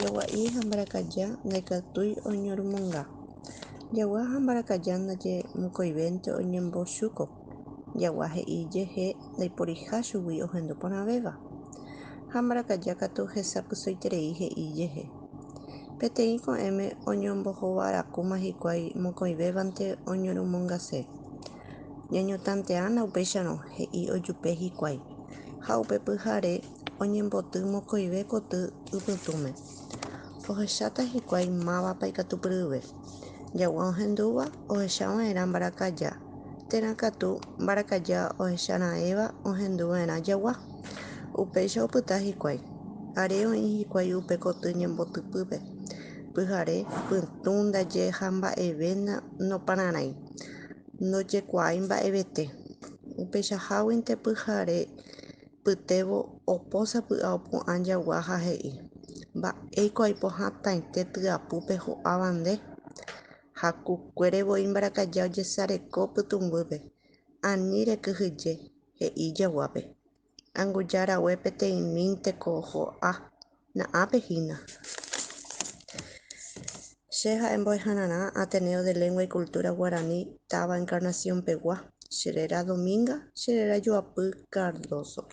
Jagua'i ha mbarakaja ndaikatúi oñorumonga. Jagua ha mbarakaja ndaje mokõivénte oñembochúko. Jagua he'i ijehe ndaiporiha chugui ohendu porãvéva. Ha mbarakaja katu hesapysoiterei he'i ijehe. Peteĩ ko'ẽme oñombohovarakúma hikuái mokõivévante oñorumongase. Ñañotanteána upéicharõ, he'i ojupe hikuái, ha upe pyhare oñemboty mokõive koty ypytũme. Ohecháta hikuái mávapa ikatupyryve. Jagua ohendúva ohechava'erã mbarakaja, térã katu mbarakaja ohecharaẽva ohenduva'erã jagua. Upéicha opyta hikuái. Are oĩ hikuái upe koty ñembotypýpe. Pyhare, pytũ ndaje ha mba'eve nopararãi, ndojekuaái mba'evete. Upeichaháguinte pyhare pytévo opo sapy'a opu'ã jagua ha he'i: “Mba'éiko aipo hatãite tyapúpe ho'áva nde. Hakukuérevoi mbarakaja ojesareko pytũmbýpe. Ani rekyhyje, he'i jaguápe. Anguja rague peteĩmínteko ho'a, na'ápe hína. Che ha'e mbo'ehararã Ateneo de Lengua y Cultura Guarani táva Encarnación-pegua. Che réra Dominga, che réra joapy Cardozo.